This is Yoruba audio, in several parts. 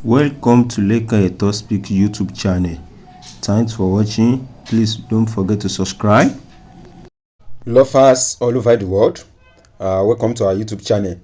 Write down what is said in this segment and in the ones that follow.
Welcome to Lekan Eto Speak YouTube channel. Thanks for watching. Please don't forget to subscribe. Lovers all over the world, welcome to our YouTube channel.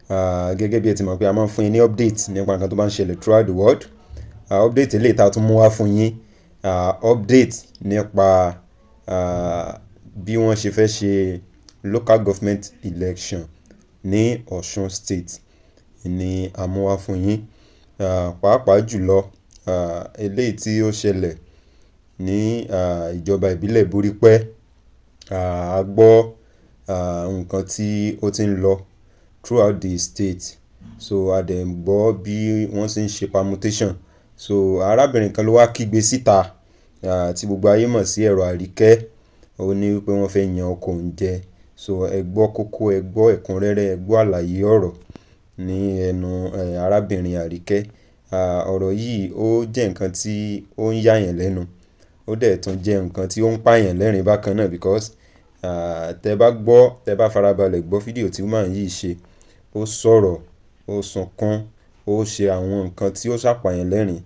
Gẹ́gẹ́ bí ẹ ti mọ̀ pé a máa ń fún yín ní update nípa nǹkan tó bá ń ṣẹlẹ̀ throughout the world. Update eléyìí tá a tún mú wá fún yín, update nípa bí wọ́n ṣe fẹ́ ṣe local government election ní Ọ̀ṣun State ni a mú wá fún yín. Pàápàá jùlọ, eléyìí tí ó ṣẹlẹ̀ ní ìjọba ìbílẹ̀ Borípẹ́. A gbọ́ nǹkan tí ó ti ń lọ throughout the state, so a dẹ̀ ń gbọ́ bí wọ́n ṣe ń ṣe permutation. So arábìnrin kan ló wá kígbe síta tí gbogbo ayé mọ̀ sí Ẹ̀rọ Àríkẹ́. Ó ní wípé wọ́n fẹ́ yan ọkọ òun jẹ. So ẹ gbọ́ kókó, ẹ gbọ́ ẹ̀kúnrẹ́rẹ́, ẹ gbọ́ àlàyé ọ̀rọ̀ ní ẹnu arábìnrin Àríkẹ́. Ọ̀rọ̀ yìí, ó jẹ́ nǹkan tí ó ń yà yàn lẹ́nu, ó dẹ̀ tún jẹ́ nǹkan tí ó ń pààyàn lẹ́rìn bákan náà, because tẹ bá gbọ́, tẹ bá farabalẹ̀ gbọ́ fídíò tí woman yìí ṣe, ó sọ̀rọ̀, ó sunkún, ó ṣe àwọn nǹkan tí ó ṣàpàyàn lẹ́rìn.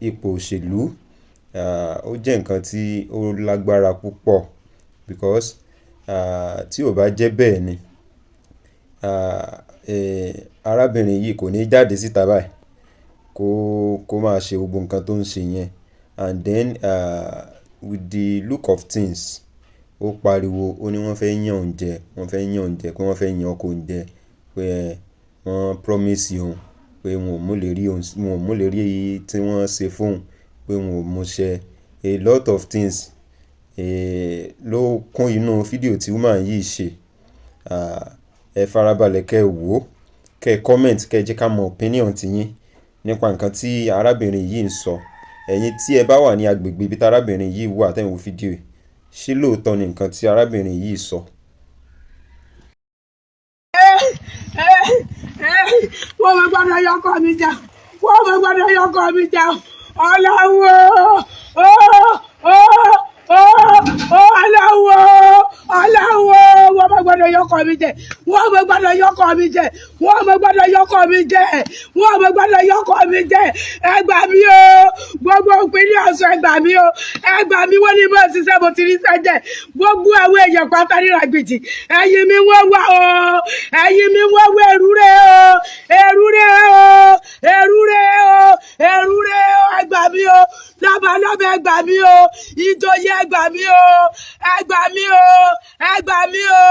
Ipò òṣèlú, ó jẹ́ nǹkan tí ó lágbára púpọ̀, because tí ò bá jẹ́ bẹ́ẹ̀ ni, arábìnrin yìí kò ní jáde síta báyìí kó máa ṣe gbogbo nǹkan tó ń ṣe yẹn. And then, with the look of things, ó pariwo, ó ní wọ́n fẹ́ yàn òun jẹ, wọ́n fẹ́ yàn òun jẹ, pé wọ́n fẹ́ yan ọkọ òun jẹ, pé wọ́n promise òun, pé wọn ò mú ìlérí òun, wọn ò mú ìlérí tí wọ́n ṣe fún òun, pé wọn ò mú ṣẹ. A lot of things ló kún inú fídíò tí woman yìí ṣe. Ẹ farabalẹ̀ kẹ́ ẹ wò ó, kẹ́ ẹ comment, kẹ́ ẹ jẹ́ ká mọ opinion tiyín nípa nǹkan tí arábìnrin yìí ń sọ. Ẹ̀yin tí ẹ bá wà ní agbègbè ibi tí arábìnrin yìí wà tẹ́ ń wo fídíò yìí, ṣé lóòótọ́ ni nǹkan tí arábìnrin yìí sọ? Wọ́n mọ̀ gbọ́dọ̀ yọkọ mi jà, wọ́n mọ̀ gbọ́dọ̀ yọkọ mi jà. Ọlọ́wọ́ ó ó ó ó, Ọlọ́wọ́, Ọlọ́wọ́, wọ́n mọ̀ gbọ́dọ̀ yọkọ mi jẹ, wọ́n mọ̀ gbọ́dọ̀ yọkọ mi jẹ, wọ́n mọ̀ gbọ́dọ̀ yọkọ mi jẹ, wọ́n mọ̀ gbọ́dọ̀ yọkọ mi jẹ. Ẹ gbà mí o, gbogbo ìpínlẹ̀ Ọ̀ṣun, ẹ gbà mí o, ẹ gbà mí. Wọ́n ní mo ṣiṣẹ́, mo ti rí sẹ́jẹ̀. Gbogbo àwọn èèyàn pátá ní Ràgbìjì, ẹ̀yìn mi wọ́n wà o, ẹ̀yìn mi wọ́n wọ. Èrú rẹ̀ o, èrú rẹ̀ o, èrú rẹ̀ o, èrú rẹ̀ o. Ẹ gbà mí o, lọ́ba lọ́ba, ẹ gbà mí o, ìjòyè, ẹ gbà mí o, ẹ gbà mí o, ẹ gbà mí o,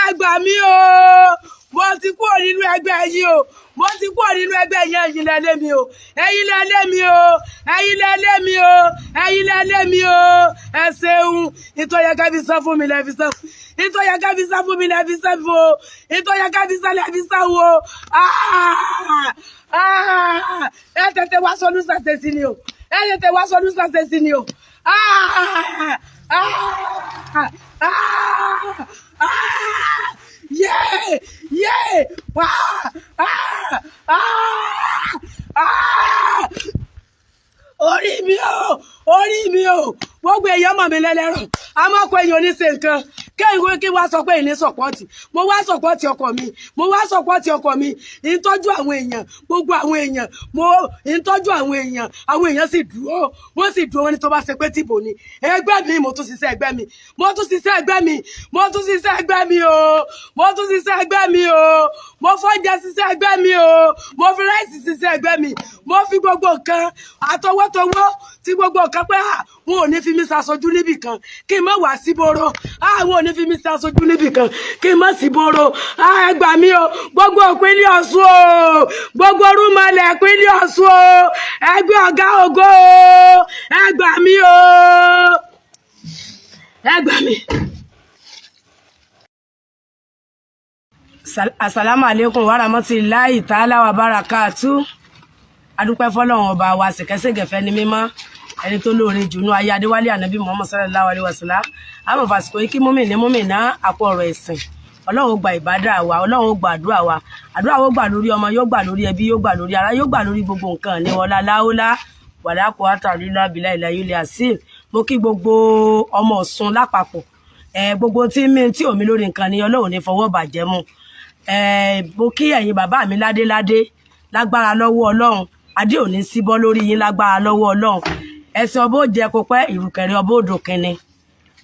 ẹ gbà mí o. Mo ti kúrò nínú ẹgbẹ́ yìí o, mo ti kúrò nínú ẹgbẹ́ yẹn. Ẹ̀yin lẹ lé mi o, ẹ̀yin lẹ lé mi o, ẹ̀yin lẹ lé mi o, ẹ̀yin lẹ lé mi o. Ẹ ṣeun. Ìtọ́ yẹ ká fi sọ fún mi lẹ fi sọ, ìtọ́ yẹ ká fi sọ fún mi lẹ fi sọ fún o, ìtọ́ yẹ ká fi sọ lẹ fi sọ o. Ah! Ah! Ẹ tètè wá solution ṣe sí ni o, ẹ tètè wá solution ṣe sí ni o. Ah! Ah! Ah! Ah! Yeah! Yeah! Ah! Ah! Ah! Ah! Orí mi o, orí mi o! Gbogbo èèyàn mọ̀ mí lẹ́lẹ́rọ̀, àmọ́ ọkọ èèyàn ní ṣe nǹkan kéèyàn kí wá sọ pé ìní support. Mo wá support ọkọ mi, mo wá support ọkọ mi, ń tọ́jú àwọn èèyàn, gbogbo àwọn èèyàn, mo ń tọ́jú àwọn èèyàn. Àwọn èèyàn sì dúró, wọ́n sì dúró. Wọ́n ní tó bá ṣe pé tìbò ni ẹgbẹ́ mi, mo tún ṣiṣẹ́ ẹgbẹ́ mi, mo tún ṣiṣẹ́ ẹgbẹ́ mi, mo tún ṣiṣẹ́ ẹgbẹ́ mi o, mo tún ṣiṣẹ́ ẹgbẹ́ mi o. Mo fọ́njẹ ṣiṣẹ́ ẹgbẹ́ mi o, mo fi rice ṣiṣẹ́ ẹgbẹ́ mi, mo fi gbogbo nǹkan àtọwọ́tọwọ́ tí gbogbo nǹkan pé à wọn ò ní fi mí ṣaṣojú níbì kan kí n má wá sí bóró. À wọn ò ní fi mí ṣaṣojú níbì kan kí n má sí bóró. À ẹ gbà mí o, gbogbo ìpínlẹ̀ Ọ̀ṣun o, gbogbo rúmọlẹ̀ ìpínlẹ̀ Ọ̀ṣun o, ẹgbẹ́ ọ̀gá ògo o, ẹ gbà mí o, ẹ gbà mí. Asalaamu aleykum wa rahmatulahi ta'ala wa barakatu. Adúpẹ́ fọlọ́run ọba wa, ṣèkẹ́ṣègẹ̀fẹ́ ni mímọ́, ẹni tó lóore jù nú ayé, Adéwálé Ànábì Muhammad sallallahu alayhi wa sallam. Àmọ́ fàsìkò yìí kí múmi ní múmi ná àpò ọ̀rọ̀ ẹ̀sìn. Ọlọ́run ó gba ìbádà wa, Ọlọ́run ó gba àdúrà wa. Àdúrà ó gbà lórí ọmọ, yóò gbà lórí ẹbí, yóò gbà lórí ara, yóò gbà lórí gbogbo nǹkan ní wọlá láólá wàlá kó àtàlílà bílà ìlà yìí lè àṣìl. Mo kí gbogbo ọmọ Ọ̀ṣun lápapọ̀. Ẹ gbogbo tí mi tí omi lórí nǹkan ni Ọlọ́run ní fọwọ́ bàjẹ́ mu. Ẹ mo kí ẹ̀yin bàbá mi ládéládé, lágbára lọ́wọ́ Ọlọ́run. Adé ò ní síbọ́ lórí yín lágbára lọ́wọ́ Ọlọ́run. Ẹ̀sìn ọba ó jẹ kó pẹ́, ìrùkẹ̀rẹ̀ ọba ó dòkínni.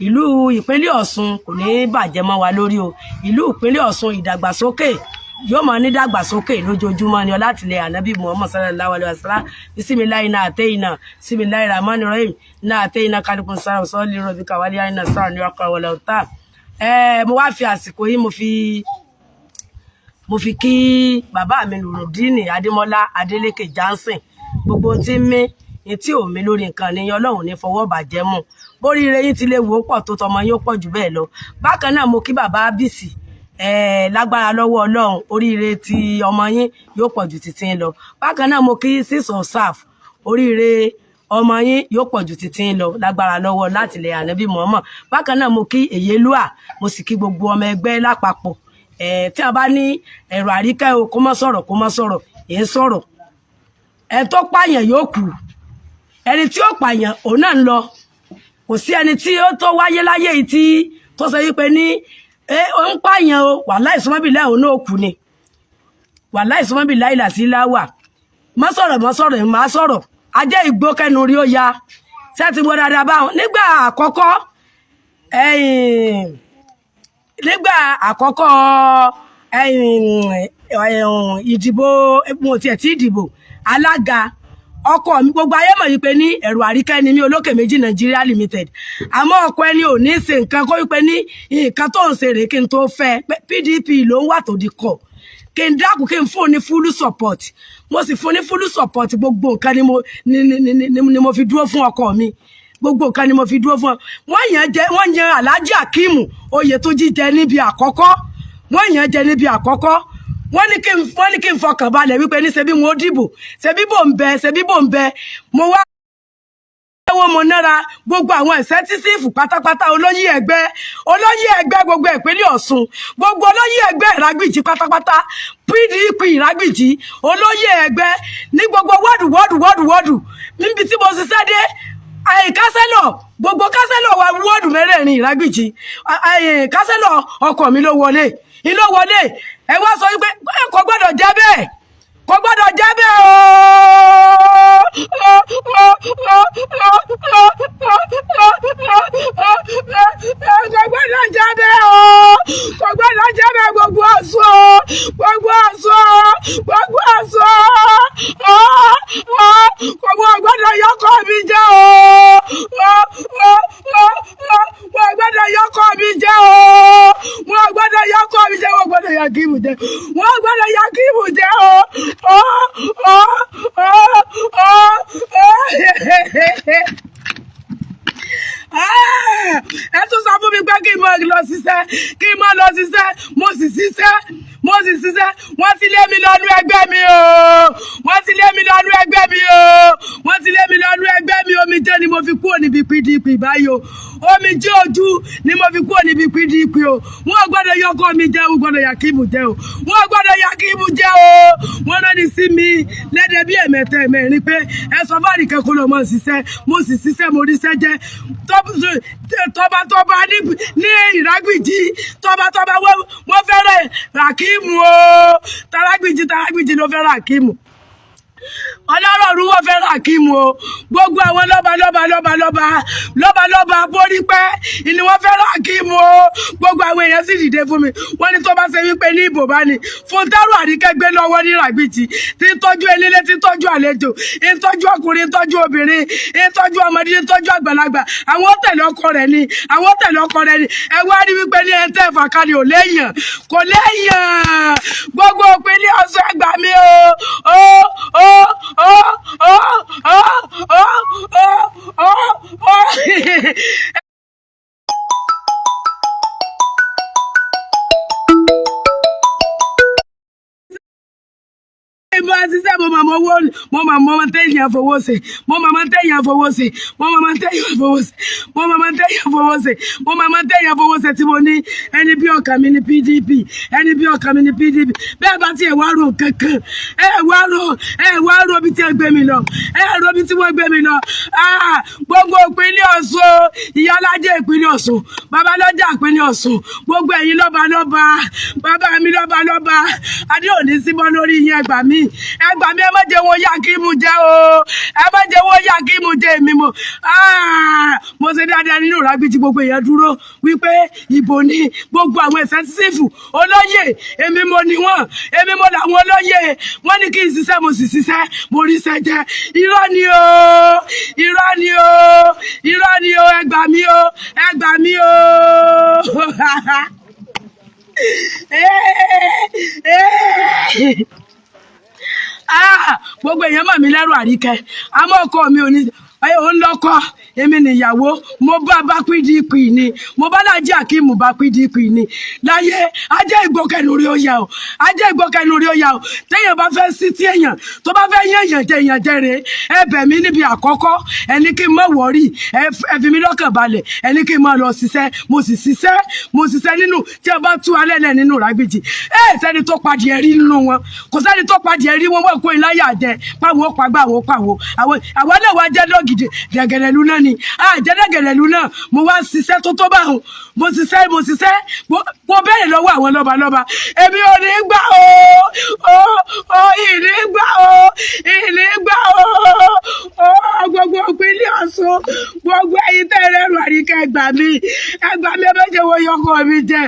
Ìlú ìpínlẹ̀ Ọ̀ṣun kò ní bàjẹ́ mọ́ wa lórí o. Ìlú ìpínlẹ̀ Ọ̀ṣun, ìdàgbàsókè yóò máa ní dàgbàsókè lójoojúmọ́ ni. Ọlátìlẹ̀ Ànábì Muhammad sallallahu alayhi wa sallam. Bisimilayi náà àtẹ́yìnà, bisimilayi rahman rahim náà àtẹ́yìnà kálukú sára sọ́ọ́lì rọ̀bì kàwálí àyìnà sára ní ọkọ̀ wọlé ọ̀tá. Mo wá fi àsìkò yìí, mo fi kí bàbá mi Nurudeen Adémọ́lá Adélékè Johnson. Gbogbo ohun tí ń mí ní tí ò mí lórí nǹkan níyan, Ọlọ́run ní fọwọ́ bàjẹ́ mú. Bóríire yín ti lè wò ó pọ̀ tó, tọmọ yín ó pọ̀ jù bẹ́ẹ̀ lọ. Bákan náà, mo kí bàbá Bísì lágbára lọ́wọ́ Ọlọ́run, oríire ti ọmọ yín yóò pọ̀ ju títí lọ. Bákan náà, mo kí six of staff, oríire ọmọ yín yóò pọ̀ ju títí lọ lágbára lọ́wọ́ láti ilẹ̀ Ànábì Muhammad. Bákan náà, mo kí Èyélúà, mo sì kí gbogbo ọmọ ẹgbẹ́ lápapọ̀. Tí a bá ní ẹ̀rọ àríkẹ́ o, kó má sọ̀rọ̀, kó má sọ̀rọ̀, èé sọ̀rọ̀. Ẹ tó pààyàn yóò kú, ẹni tí ó pààyàn òun náà ń lọ. Kò sí ẹni tí ó tó wáyé láyé yìí tí tó sọ wípé ní ẹ ó ń pààyàn o, wàláì sọmọbìlẹ, òun náà kú ni. Wàláì sọmọbìlẹ, ìlà sí láwà. Má sọ̀rọ̀, má sọ̀rọ̀, má sọ̀rọ̀. Ajé ìgbó kẹnu rí ó ya ṣé ti gbọ́ dáadáa báwọn. Nígbà àkọ́kọ́, nígbà àkọ́kọ́ ìdìbò, mo tiẹ̀ tí ìdìbò alága, ọkọ mi, gbogbo ayé mọ̀ wípé ní ẹ̀rù àríkẹ́ ni mí, olókè méjì Nigeria Limited. Àmọ́ ọkọ ẹni ò ní ṣe nǹkan kó wípé ní nǹkan tó ń ṣe rèé kí n tó fẹ́. PDP ló ń wà tó di kọ̀, kí n dákun, kí n fún ní full support. Mo sì fún ní full support. Gbogbo nǹkan ni mo fi dúró fún ọkọ mi, gbogbo nǹkan ni mo fi dúró fún ọ. Wọ́n yàn jẹ, wọ́n yan Alhaji Akeem Oyètúnjí jẹ níbi àkọ́kọ́. Wọ́n yàn jẹ níbi àkọ́kọ́. Wọ́n ní kí n fọkàn balẹ̀ wípé ní ṣebí wọn ó dìbò, ṣebí bò ń bẹ, ṣebí bò ń bẹ. Mo wá wo, mo nára gbogbo àwọn executive pátápátá, olóyè ẹgbẹ́, olóyè ẹgbẹ́ gbogbo ìpínlẹ̀ Ọ̀ṣun, gbogbo olóyè ẹgbẹ́ Ìrágbìjí pátápátá, PDP Ìrágbìjí, olóyè ẹgbẹ́ ní gbogbo wọ́ọ̀dù, wọ́ọ̀dù, wọ́ọ̀dù, wọ́ọ̀dù níbi tí mo ṣiṣẹ́ dé, councillor, gbogbo councillor wa, wọ́ọ̀dù mẹ́rẹ̀ẹ̀rin Ìrágbìjí, councillor ọkọ mi ló wọlé, ìlú wọlé. Ẹ wá sọ wípé kò gbọ́dọ̀ jẹ́ bẹ́ẹ̀, kò gbọ́dọ̀ jẹ́ bẹ́ẹ̀ ooo. Kò gbọ́dọ̀ jẹ́ bẹ́ẹ̀ ooo, kò gbọ́dọ̀ jẹ́ bẹ́ẹ̀. Gbogbo Ọ̀ṣun o, gbogbo Ọ̀ṣun o, gbogbo Ọ̀ṣun o, kò gbọ́dọ̀ yọkọ mi jẹ́ ooo, wọ́n gbọ́dọ̀ yọkọ mi jẹ́ ooo, wọ́n gbọ́dọ̀ yọkọ mi jẹ́, wọ́n gbọ́dọ̀ yà kí mu jẹ́, wọ́n gbọ́dọ̀ yà kí mu jẹ́ ooo. Oh, oh, oh, oh, oh. Ẹ tún sọ fún mi pé kí n máa lọ ṣiṣẹ́, kí n máa lọ ṣiṣẹ́. Mo sì ṣiṣẹ́, mo sì ṣiṣẹ́. Wọ́n ti lé mi lọ́nú ẹgbẹ́ mi o, wọ́n ti lé mi lọ́nú ẹgbẹ́ mi o, wọ́n ti lé mi lọ́nú ẹgbẹ́ mi. Omijé ni mo fi kúrò níbi PDP báyìí o, omijé ojú ni mo fi kúrò níbi PDP o. Wọ́n gbọ́dọ̀ yọkọ mi jẹ́, wọ́n gbọ́dọ̀ Yakimu jẹ́ o, wọ́n gbọ́dọ̀ Yakimu jẹ́ o. Wọ́n rán ni sí mi lẹ́dẹ̀ bí ẹ̀mẹ́tẹ̀ ẹ̀mẹ́rin pé ẹ sọ fún àríkẹ́ kó lọ mọ̀ ṣiṣẹ́. Mo sì ṣiṣẹ́, mo ríṣẹ́ jẹ́. Tọba tọba ní Ìrágbìjí, tọba tọba wọ́n fẹ́rẹ̀ Rakimu o. Tarágbìjí, Tarágbìjí ló fẹ́ Rakimu. Ọlọ́rọ̀ ọ̀run, wọ́n fẹ́ Rakimu o. Gbogbo àwọn lọ́ba lọ́ba lọ́ba lọ́ba lọ́ba lọ́ba borí pẹ́ ni wọ́n fẹ́ Rakimu o. Gbogbo àwọn èèyàn sì dìde fún mi. Wọ́n ní tó bá ṣe wípé ní ìbò bá ní fún tẹ́rù àríkẹ́ gbé lọ́wọ́ ní Ìrágbìjí, tí ń tọ́jú enílé, tí ń tọ́jú àlejò, ń tọ́jú ọkùnrin, ń tọ́jú obìnrin, ń tọ́jú ọmọdé, ń tọ́jú àgbàlagbà, àwọn tẹ̀lé ọkọ rẹ̀ ni, àwọn tẹ̀lé ọkọ rẹ̀ ni. Ẹ wá rí wípé ní ẹ tẹ́ fàkàlì ò léèyàn, kò léèyàn. Gbogbo ìpínlẹ̀ Ọ̀ṣun, ẹ gbà mí o. O o o o o o o o o. Mo ṣiṣẹ́, mo máa mọ owó, mo máa mọ ọmọ téèyàn fowó ṣe, mo máa mọ téèyàn fowó ṣe, mo máa mọ téèyàn fowó ṣe, mo máa mọ téèyàn fowó ṣe, mo máa mọ téèyàn fowó ṣe. Tí mo ní ẹni bí ọkàn mi ní PDP, ẹni bí ọkàn mi ní PDP. Bẹ́ẹ̀ bá tiẹ̀ wá rò kankan, ẹ wá rò, ẹ wá rò. Ẹ robi tí ẹ gbé mi lọ, ẹ robi tí wọ́n gbé mi lọ. Ah, gbogbo ìpínlẹ̀ Ọ̀ṣun, ìyálájẹ ìpínlẹ̀ Ọ̀ṣun, babalọ́jà ìpínlẹ̀ Ọ̀ṣun, gbogbo ẹ̀yin lọ́ba lọ́ba, bàbá mi lọ́ba lọ́ba, adé òní síbọ́ lórí yín. Ẹgbà mí, ẹgbà mí, ẹ má jẹ́ wọn yá kí mu jẹ o, ẹ má jẹ́ wọn yá kí mu jẹ. Èmi mo, ah, mo ṣe dáadáa nínú Ìrágbìjí. Gbogbo èèyàn dúró wípé ìbò ní gbogbo àwọn executive olóyè, èmi mo ní wọn, èmi mo làwọn olóyè. Wọn ní kí n ṣiṣẹ́, mo sì ṣiṣẹ́, mo rí iṣẹ́ jẹ. Irọ́ ni o, irọ́ ni o, irọ́ ni o. Ẹ gbà mí o, ẹ gbà mí o. Ah, gbogbo èèyàn mọ̀ mí lẹ́rù Àríkẹ́, àmọ́ ọkọ mi ò ní òun lọ́kọ, èmi nìyàwó. Mo bá PDP ni, mo bá Lájí Akeem, bá PDP ni láyé. Ajé ìgbọ́kẹ̀nu rí ó yà o, ajé ìgbọ́kẹ̀nu rí ó yà o. Téèyàn bá fẹ́ sí tí èèyàn tó bá fẹ́ yán èèyàn jẹ, èèyàn jẹ rèé. Ẹ bẹ̀ mí níbi àkọ́kọ́, ẹni kí n má worry, ẹ fi mí lọ́kàn balẹ̀, ẹni kí n má lọ ṣiṣẹ́. Mo sì ṣiṣẹ́, mo ṣiṣẹ́ nínú tí a bá tú alẹ́ lẹ̀ nínú Ìrágbìjí. Ẹ sẹ́ni tó padì ẹ̀ rí nínú wọn, kò sẹ́ni tó padì ẹ̀ rí wọn. Wọ́n kó iláyà jẹ pàwọ́ pàgbà àwọn pàwọ́ àwọn àwọn náà wá jẹ́ dọ́gìdì dẹ̀gẹ̀rẹ̀lú náà ni a jẹ́ dẹ̀gẹ̀rẹ̀lú náà. Mo wá ṣiṣẹ́ tó tó báwọn, mo ṣiṣẹ́, mo ṣiṣẹ́. Mo bẹ̀rẹ̀ lọ́wọ́ àwọn lọ́balọ́ba. Èmi ò ní gbà o, o o ìní gbà o, ìní gbà o o. Gbogbo ìpínlẹ̀ Ọ̀ṣun, gbogbo ẹ̀yin tẹ́ rẹ́rù Àríkẹ́, ẹ gbà mí, ẹ gbà mí. Ẹ má jẹ́ wọ́n yọkọ mi jẹ,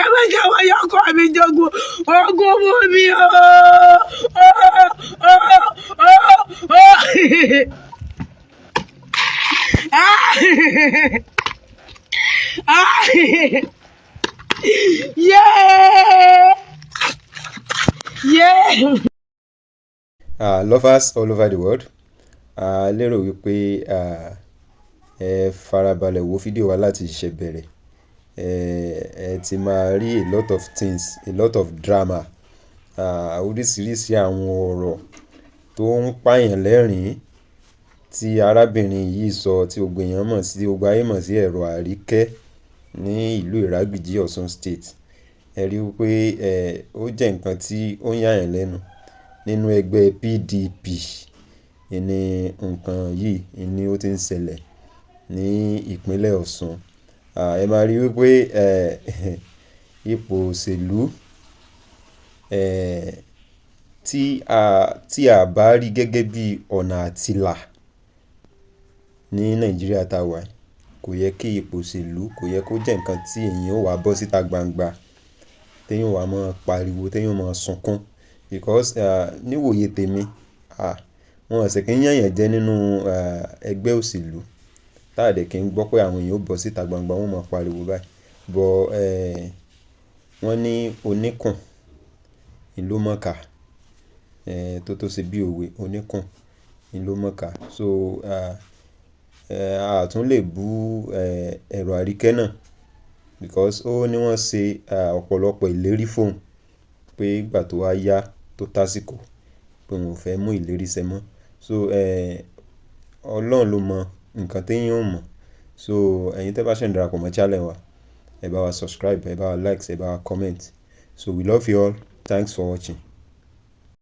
ẹ má jẹ́ wọ́n yọkọ mi jogun ogun mú mi o o o o o. Ah! Ah! Yeah! Yeah! Lovers all over the world, a lérò wípé ẹ farabalẹ̀ wo fídíò wa láti ṣe bẹ̀rẹ̀. Ẹ ti máa rí a lot of things, a lot of drama, oríṣiríṣi àwọn ọ̀rọ̀ tó ń pààyàn lẹ́rìn-ín tí arábìnrin yìí sọ, tí gbogbo èèyàn mọ̀ sí, gbogbo ayé mọ̀ sí Ẹ̀rọ Àríkẹ́ ní ìlú Ìrágbìjí, Ọ̀ṣun State. Ẹ rí i wípé ó jẹ́ ǹkan tí ó ń yà yàn lẹ́nu. Nínú ẹgbẹ́ PDP ní nǹkan yìí ni ó ti ń ṣẹlẹ̀ ní ìpínlẹ̀ Ọ̀ṣun. Ẹ máa rí i wípé ipò òṣèlú, tí a bá rí gẹ́gẹ́ bí ọ̀nà àtìlà ní Nàìjíríà tá wà, kò yẹ kí ipò òṣèlú, kò yẹ kó jẹ́ ǹkan tí èèyàn ó wá bọ́ síta gbangba, tí èèyàn ó wá máa pariwo, tí èèyàn ó máa sunkún. Because níwòye tèmi, wọ́n ṣẹ̀ kí ń yàn yàn jẹ nínú ẹgbẹ́ òṣèlú. Táà dẹ̀ kí ń gbọ́ pé àwọn èèyàn ó bọ́ síta gbangba, wọ́n máa pariwo báyìí. But wọ́n ní oníkùn ló mọ̀ọ́kà, tó ṣe bí òwe, oníkùn ló mọ̀ọ́kà. So a tún lè bú Ẹ̀rọ Àríkẹ́ náà because ó ní wọ́n ṣe ọ̀pọ̀lọpọ̀ ìlérí fún òun pé ìgbà tó wá yá tó tásìkò pé òun ò fẹ́ mú ìlérí ṣẹ mọ́. So Ọlọ́run ló mọ nǹkan tí èèyàn ò mọ̀. So ẹ̀yin tí ẹ bá ṣẹ̀ ń darapọ̀ mọ́ channel wa, ẹ bá wa subscribe, ẹ bá wa like, ẹ bá wa comment. So we love you all. Thanks for watching.